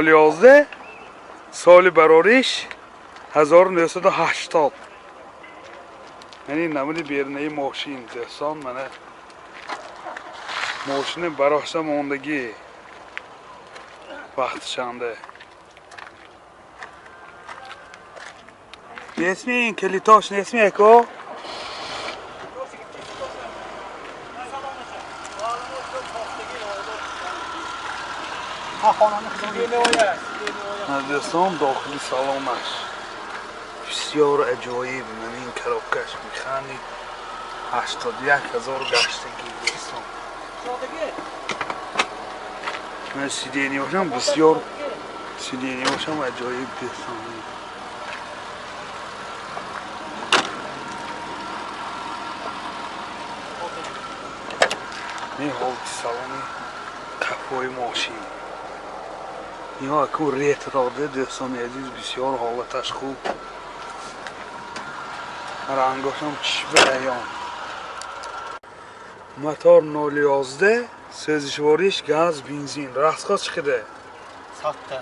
011, соли барориш 1980. Яъне намуди берунаи мошин, дӯстон, мана мошини барошта мондагӣ вақтишанда. Несми ин калитош несми ако? Дӯстон, дохили салонаш бисёр аҷоиб. Ман ин коробкаш механик, 81 000 гаштагӣ, дӯстон. Ман сиденьяшам бисёр, сиденьяшам аҷоиб, дӯстон. Ин ҳолати салони қафои мошин. Ино аку ретро, дӯстони азиз, бисёр ҳолаташ хуб, рангошам чишба аён. Мотор 011, сӯзишвориш газ, бензин. Расход чӣ қадар? Сатта.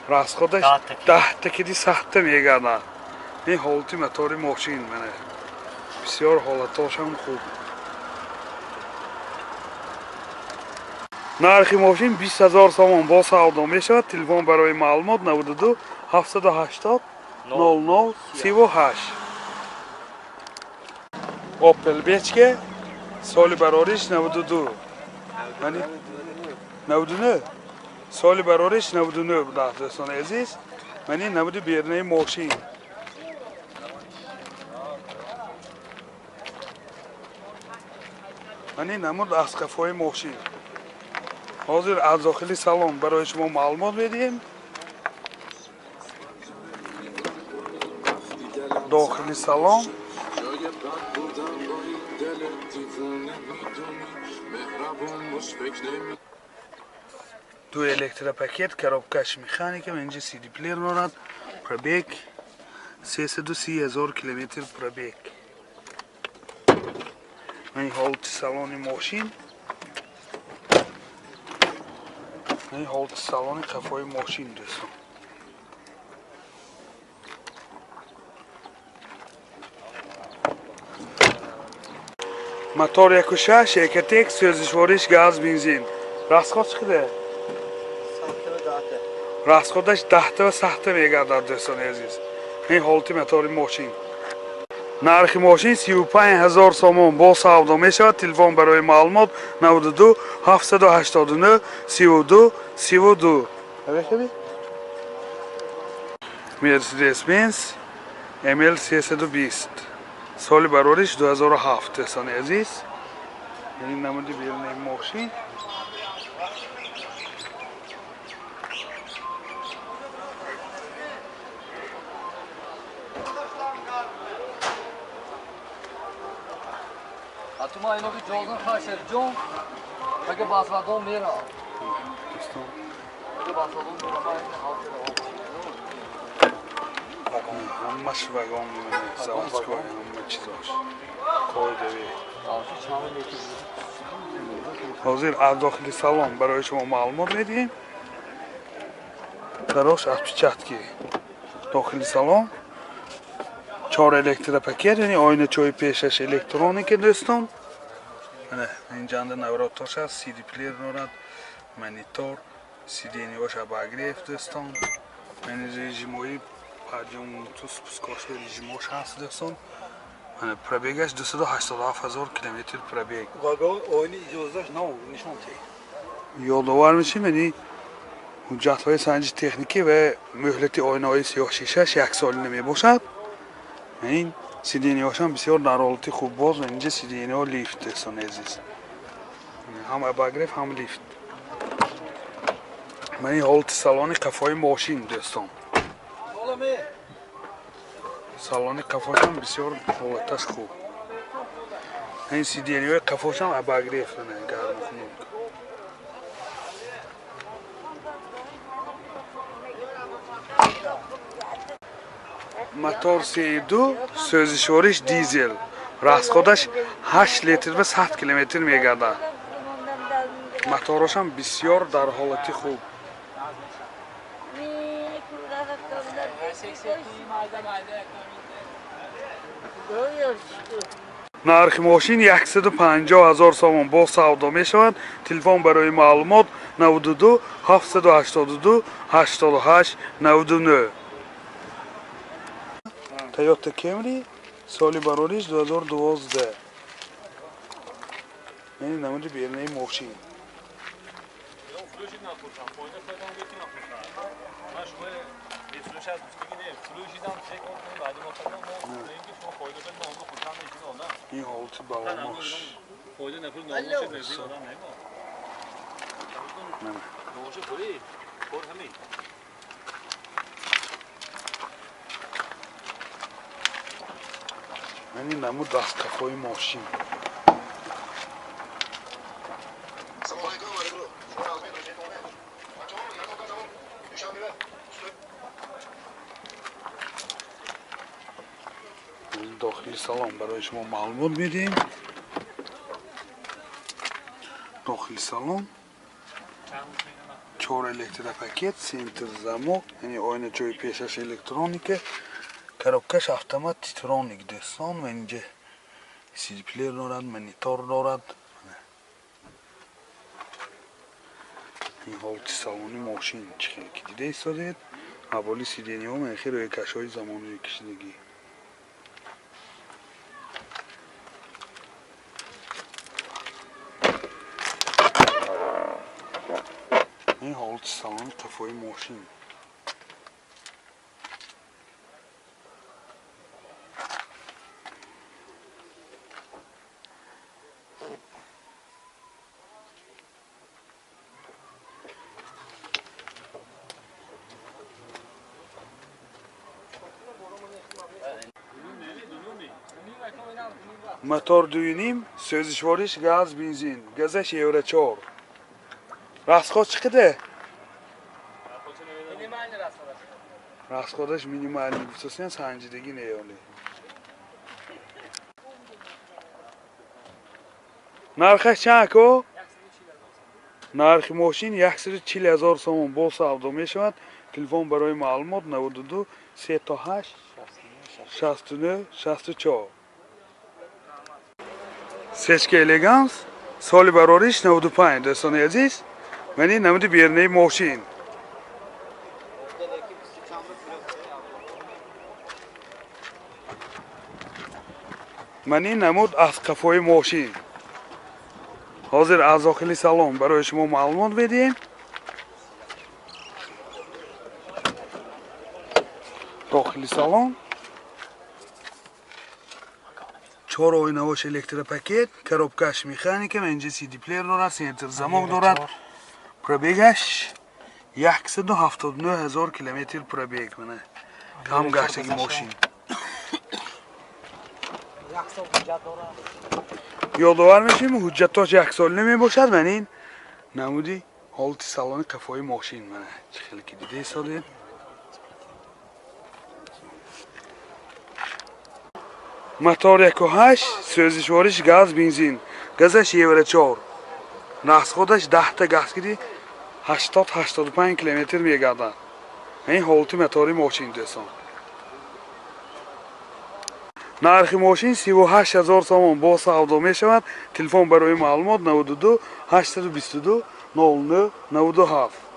Расходаш 10 та киди 100 та мегардад. Ин ҳолати мотори мошин, мана бисёр ҳолатошам хуб. Нархи мошин 20 000 сомон, бо савдо мешавад. Телефон барои маълумот 92 780 00 38. Опел Бечке, соли барориш 92, яъне 99, соли барориш 99 буда, дӯстони азиз. Мани намуди берунаи мошин. Мани намуд аз қафои мошин. Ҳозир аз дохили салон барои шумо маълумот медиҳем. Дохили салон ду электропакет, коробкаш механика, инҷа CD плеер дорад. Пробег 330 000 километр пробег. Мани ҳолати салони мошин, ин ҳолати салони қафои мошин, дӯстон. Мотор 1.6 Экотек, сӯзишвориш газ, бензин. Расход чӣ қадар? Расходаш 10 та ва 100 та мегардад, дӯстони азиз. Ин ҳолати мотори мошин. Нархи мошин 35 000 сомон, бо савдо мешавад. Телефон барои маълумот 92 789 32 32. Мерседес Бенз ML 320, соли барориш 2007, дӯстони азиз. Ин намуди берунаи мошин. Ма ино ки ҷозан хашер ҷон, аге басвадон мера. Дӯстон, Аге басвадон мера, ма ин ҳалта. Вагон, ҳамаш вагон, заводской, ҳама чизош қоидавӣ. Ҳозир аз дохили салон барои шумо маълумот медиҳем. Дарош отпечатки. Дохили салон чор электропакет, яъне ойначои пешаш электроника, дӯстон. Мана инҷанда наворотош аст, CD плеер дорад, монитор, сиденьяш обогрев, дӯстон. Яъне режимҳои подъём-ту спускош, режимош ҳаст, дӯстон. Мана пробегаш 287 000 километр пробег. Вагон оини иҷозаш нав нишон те. Ёдовар мешем, яъне ҳуҷҷатҳои санҷи техникӣ ва мӯҳлати оинаҳои сиёҳшишаш яксолина мебошад. Ин сиденьяшам бисёр дар ҳолати хуб боз ва инҷа сиденьяҳо лифт, дӯстони азиз. Ҳам обогрев, ҳам лифт. Ман ин ҳолати салони қафои мошин, дӯстон. Салони қафошам бисёр ҳолаташ хуб. Ин сиденьяҳои қафошам обогрев, гарму хунук. Мотор 3.2, сӯзишвориш дизел. Расходаш 8 литр ба 100 километр мегардад. Моторошам бисёр дар ҳолати хуб. Нархи мошин 150 000 сомон бо савдо мешавад. Телефон барои маълумот 92 782 88 99. Toyota Camry соли барориш 2012. Яъне намуди берунаи мошин. Ин ҳолати баломош. Яъне намуд дасткафҳои мошин. Дохили салон барои шумо маълумот медиҳем. Дохили салон чор электропакет, центр замок, яъне оиначаҳои пешаш электроника, коробкаш автомат титроник дӯстон. Ва инҷа сидплеер дорад, монитор дорад. Ин ҳолати салони мошин чӣ хеле ки дида истодед. Ҳаволи сидениҳо мехе рӯйкашҳои замонаи кишидагӣ. Ин ҳолати салони қафои мошин. Мотор 2.5, сӯзишвориш газ, бензин, газаш евро 4. Расход чӣ қадар? Расходаш минимальный гуфтасен, санҷидагӣ неёли. Нархаш чанд ако? Нархи мошин 140 000 сомон бо савдо мешавад. Телефон барои маълумот 92 38 69 64. Сечка Элеганс соли барориш 95 дӯстони азиз. Мани намуди берунаи мошин. Мани намуд аз қафои мошин. Ҳозир аз дохили салон барои шумо маълумот медиҳем. Дохили салон чор оинаҳош электропакет, коробкаш механика, инҷа CD плеер дорад, центр замок дорад. Пробегаш 179 000 километр пробег. Мана кам гаштаги мошин. Ёдовар мешавем, ҳуҷҷатош яксола мебошад. Ман ин намуди ҳолати салони қафои мошин. Мана чӣ хеле ки дида истодед. Мотор 1.8, сӯзишвориш газ, бензин, газаш евро 4. Расходаш 10 та газ гири 80-85 километр мегардад. Ин ҳолати мотори мошин дӯстон. Нархи мошин 38 000 сомон бо савдо мешавад. Телефон барои маълумот 92 822 09 97.